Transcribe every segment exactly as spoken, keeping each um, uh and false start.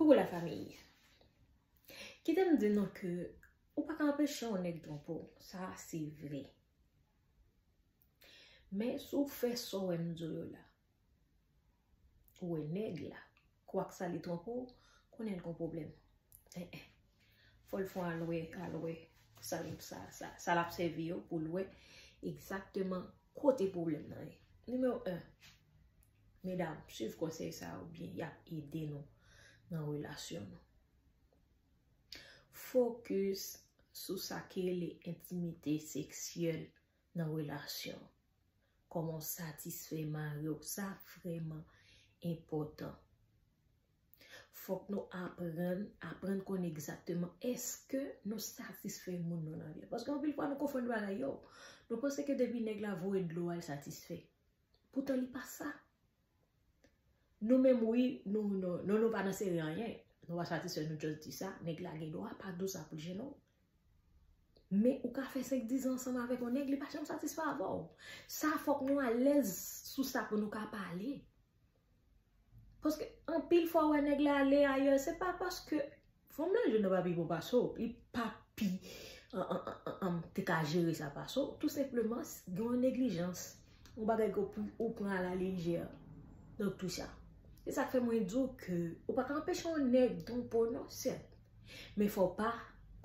Koukou la fanmi. Kite m di nou ke ou pa ka anpeche yon nèg twonpe w. Sa se vre. Men si w fè sa w wè m di w yo la, ou wè nèg la, kwak sa li twonpe w, konnen l gon pwoblèm. En, en. Fò l fè yon al wè, al wè sa, sa, sa, sa l ap sèvi yo pou l wè egzakteman kote pwoblèm nan ye. Nimewo en, medam, swiv konsèy sa yo byen, y ap ede nou nan relasyon nou. Fokis sou sa ki rele entimite seksyèl nan relasyon. Kòman w satisfè mari w, sa vrèman enpòtan. Fòk nou aprann, aprann konn egzakteman èske nou satisfè moun nou nan vi a. Paske anpil fwa nou konfonn bagay yo. Nou panse ke depi nèg la voye dlo a, l satisfè. Poutan li pa sa. Nou menm wi, nou, nou, nou, nou pa nan sere anyen. Nou pa satisfè, nou just di sa. Nèg la gen dwa pa di w sa pou l jennen w. Men ou ka fè senk, diz an ansanm avèk yon nèg, li pa janm satisfè avè w. Sa fòk nou alèz sou sa pou nou ka pale. Paske anpil fwa w wè nèg la ale ayè, se pa paske fanm nan jwenn nan pa pi bon pase w, li pa pi an, an, an, an, an, te ka jere sa pase w. Tou senpleman, gen yon neglijans, yon bagay ke ou, ou pran a la lejè. Donk tou sa. Se sa k fè mwen di w ke ou pa ka anpeche yon nèg twonpe w non, sèt. Men fò w pa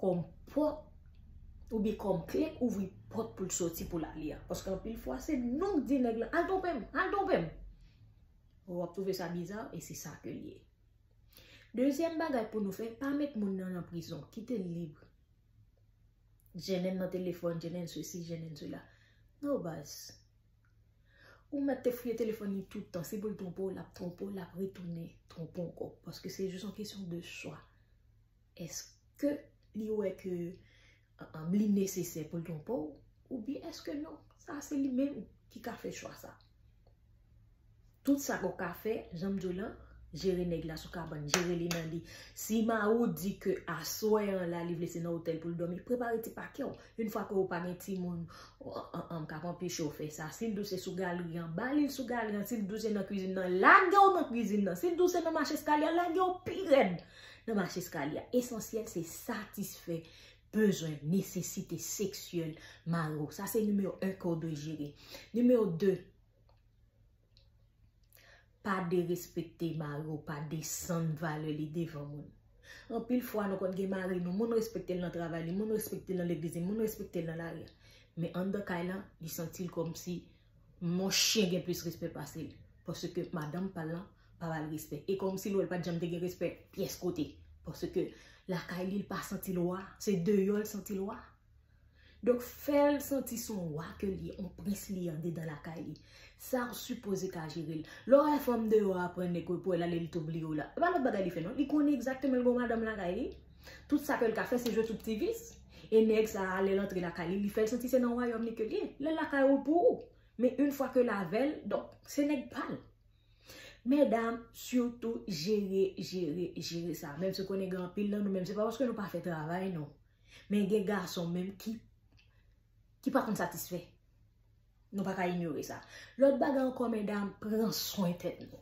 kòm pòt oubyen kòm kle ouvri pòt pou l soti pou l ale a. Paske anpil fwa se nou k di nèg lan, al twonpe m, al twonpe m. W ap twouve sa biza e se sa ke l ye. Dezyèm bagay pou nou fè, pa met moun nan nan prizon, kite l lib. Jennen nan telefòn, jennen sesi, jennen sela. Non baz. Ou mèt te fouye telefòn li tout tan, si pou l twonpe w, l ap twonpe w, l ap retounen twonpe w ankò. Paske se jis yon kesyon de chwa. Èske li wè ke, um, li nesesè pou l twonpe w? Oubyen èske non? Sa se li menm ki ka fè chwa sa. Tout sa ke w ka fè, jan m di w lan, jere nèg la sou kabann, jere li nan li. Si mari w di ke aswè an la, li vle se nan otèl pou l dòmi, prepare ti pake w. Yon fwa ke w pa gen timoun, an, an, an, k ap anpeche w fè sa. Si l di w se sou galri an, ba li l sou galri an. Si l di w se nan kwizin nan, lage w nan kwizin nan. Si l di w se nan mach eskalye a, lage w pi rèd nan mach eskalye a. Esansyèl, se satisfè bezwen, nesesite seksyèl mari w. Sa se nimewo en ke w dwe jere. Nimewo de, pa derespekte mari w, pa desann valè li devan moun. Anpil fwa, nou konn gen mari nou, moun respekte l nan travay li, moun respekte l nan legliz li, moun respekte l nan lari a. Men anndan kay lan, li santi l kòmsi yon chen gen plis respè pase l. Paske madanm pa l lan pa ba l respè. E kòmsi l wè l pa t janm te gen respè pyès kote. Paske lakay li, l pa santi l wa, se deyò l santi l wa. Donk, fè l santi se yon wa ke l ye, yon prens li ye andedan lakay li. Sa w sipoze ka jere l. Lè w wè fanm deyò a pran nèg pou l ale, li tou bliye w la. E pa lòt bagay li fè non. Li konnen egzakteman l gen yon madanm lakay li. Tout sa ke l ka fè, se jwe sou ti vis. E nèg sa a, lè l antre lakay li, li fè l santi se nan wayòm li ke l ye. Lè l lakay ou pou ou. Men yon fwa ke l avè l, donk, se nèg pa l. Medam, sitou jere, jere, jere sa. Menm si w konnen gen anpil nan nou, menm se pa paske nou pa fè travay, non. Men gen gason menm ki, ki pa konn satisfè. Nou pa ka inyore sa. Lòt bagay ankò, medam, pran swen tèt nou.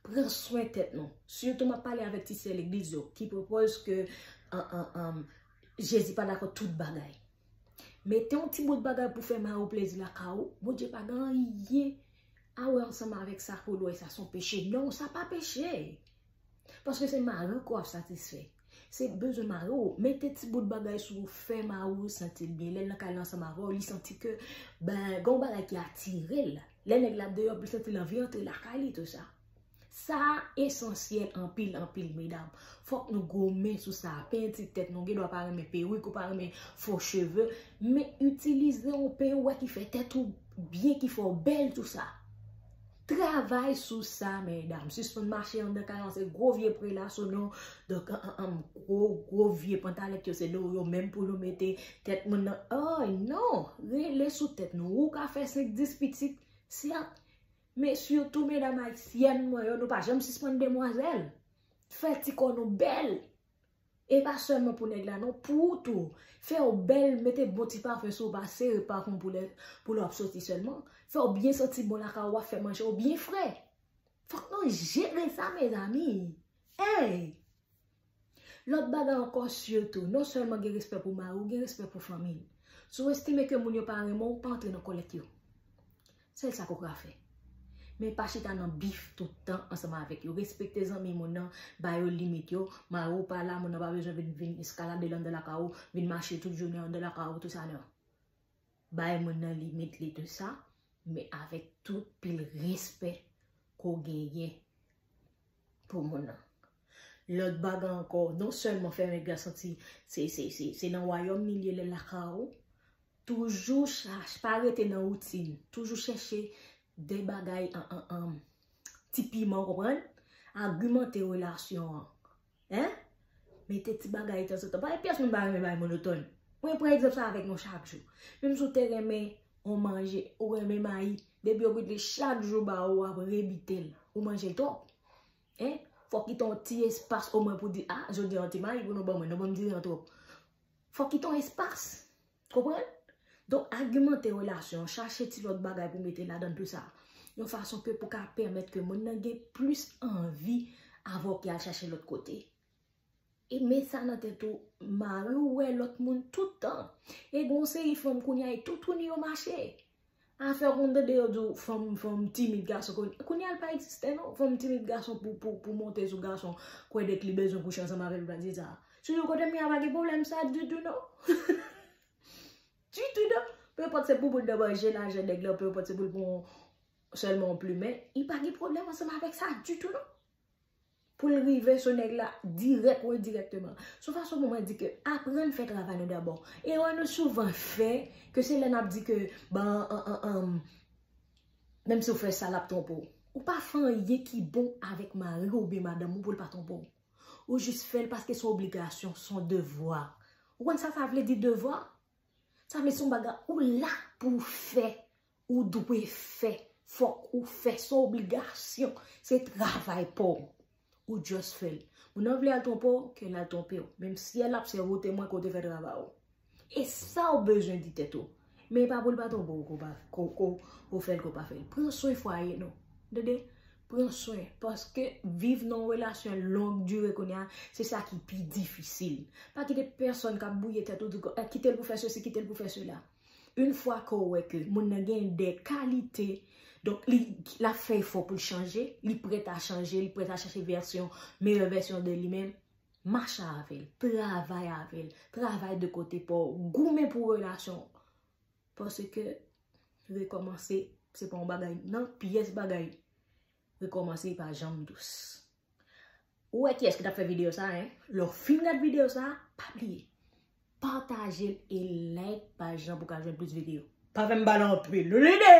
Pran swen tèt nou. Sitou m ap pale avèk ti sè legliz yo ki pwopòz ke, an, an, an, Jezi pa dakò tout bagay. Mete yon ti bout bagay pou fè mari w plezi lakay ou. Bondye pa gen anyen a wè ansanm avèk sa pou l wè sa se yon peche. Non, sa pa peche. Paske se mari w ke w ap satisfè. Se bezwen mari w. Mete ti bout bagay sou fè mari w santi l byen. Lè l nan kay la ansanm avè w, li santi ke, ben, gen yon bagay ki atire l. Lè nèg la deyò, pou l santi l anvi antre lakay li, tou sa. Sa esansyèl anpil, anpil, medam. Fòk nou goumen sou sa. Penti tèt nou, gen dwa pa renmen perik, ou pa renmen fo cheve, men itilize yon penti ki fè tèt ou byen, ki fè w bèl, tou sa. Travay sou sa, medam. Sispann mache anndan kay lan, se gwo vye prela sou nou. Donk, an, an, an, gwo, gwo vye pantalèt yo, se nou yo menm pou nou mete tèt moun nan. Oh, non! Rele sou tèt nou. Ou ka fè senk, dis pitit, sèt. Men sitou medam ayisyèn mwen yo, nou pa janm sispann demwazèl. Fè ti kò nou bèl. E pa sèlman pou nèg la non, pou ou tou. Fè w bèl, mete bon ti pafen sou w, pa sere pafen pou lè, pou lè w ap soti sèlman. Fè w byen santi bon lakay ou, w ap fè manje w byen fre. Fòk nou jere sa, mezanmi. Hey! Lòt bagay ankò, sitou, non sèlman gen respè pou mari w, gen respè pou fanmi l. Si w estime ke moun yo pa renmen w, pa antre nan kòlèt yo. Sèl sa ke w ka fè. Men pa chita nan bif tout tan ansanm avèk yo. Respekte zanmi moun nan, ba yo limit yo. Mari w pa la, moun nan pa bezwen vin, vin eskalade anndan lakay ou, vin mache tout jounen anndan lakay ou, tout sa, non. Bay moun nan limit li, tout sa, men avèk tout pil respè ke w genyen pou moun nan. Lòt bagay ankò, non sèlman fè nèg la santi se, se, se, se nan wayòm li ye, lè lakay ou, toujou chèche, pa rete nan woutin, toujou chèche de bagay an, an, an, ti piman, w konprann? Agimante relasyon an. Hein? Mete ti bagay tanzantan. Pa gen pyès moun pa renmen bagay monotòn. Mwen pran egzanp sa avèk nou chak jou. Menm si w te renmen yon manje, ou renmen mayi, depi yo goute li chak jou ba ou, w ap rebite l. Ou manje l twòp. Hein? Fò w kite yon ti espas omwen pou di, ah, jodi a yon ti mayi pou nou ban mwen, nou ban m dirijan twòp. Fò w kite yon espas. Konprann? Donk, agimante relasyon, chache ti lòt bagay pou mete ladan tout sa. Yon fason ke pou ka pèmèt ke moun nan gen plis anvi avè w ki al chache lòt kote. E met sa nan tèt ou, mari w wè lòt moun tout tan. E gen yon seri fanm kounye a, e toutouni yo mache. Afè konn tande yo di w fanm, fanm timid gason konn, kounye a l pa egziste non. Fanm timid gason pou, pou, pou monte sou gason, kwè dèk li bezwen kouche ansanm avè l pou l di sa. Sou yon kote m ye a pa gen pwoblèm sa ditou non. Ditou non. Pe enpòt se pou moun nan manje lajan nèg lan, pe enpòt se pou l pran sèlman yon plimen, li pa gen pwoblèm ansanm avèk sa ditou non. Pou l rive sou nèg la dirèk ou endirèkteman. Se yon fason pou mwen di ke aprann fè travay nou dabò. Erè nou souvan fè, ke se lè n ap di ke, ban, an, an, an, menm si w fè sa, l ap twonpe w. Ou pa fè anyen ki bon avèk mari w oubyen madanm ou pou l pa twonpe w. Ou jis fè l paske se yon obligasyon, se yon devwa. Ou konn sa sa vle di devwa? Sa vle se yon bagay ou la pou w fè, ou dwe fè, fòk ou fè, se yon obligasyon, se travay pa w. Ou just fè l. Moun nan vle al twonpe w, ke l al twonpe w. Menm syèl ap sèvi w temwen ke w te fè travay ou. E sa w bezwen di tèt ou. Men e pa pou l pa twonpe w ke w pa, ke w, ke w, ke w fè l, ke w pa fè l. Pran swen fwaye nou. Tande? Pran swen. Paske viv nan yon relasyon long dire kounye a, se sa ki pi difisil. Pa kite pèsonn k ap bwouye tèt ou, di, eh, kite l pou fè sesi, kite l pou fè sela. Yon fwa ke w wè ke moun nan gen de kalite, donk li, l ap fè efò pou l chanje, li prèt a chanje, li prèt a chèche vèsyon, meyè vèsyon de li menm, mache avè l, travay avè l, travay de kote pa w, goumen pou relasyon w. Paske rekòmanse, se pa yon bagay, nan pyès bagay, rekòmanse pa janm dous. Ou wè kiyès ki t ap fè videyo sa, en? Lè w fin gad videyo sa, pa bliye pataje l e like paj lan pou w ka jwenn plis videyo. Pa fè m pale anpil, nou tande?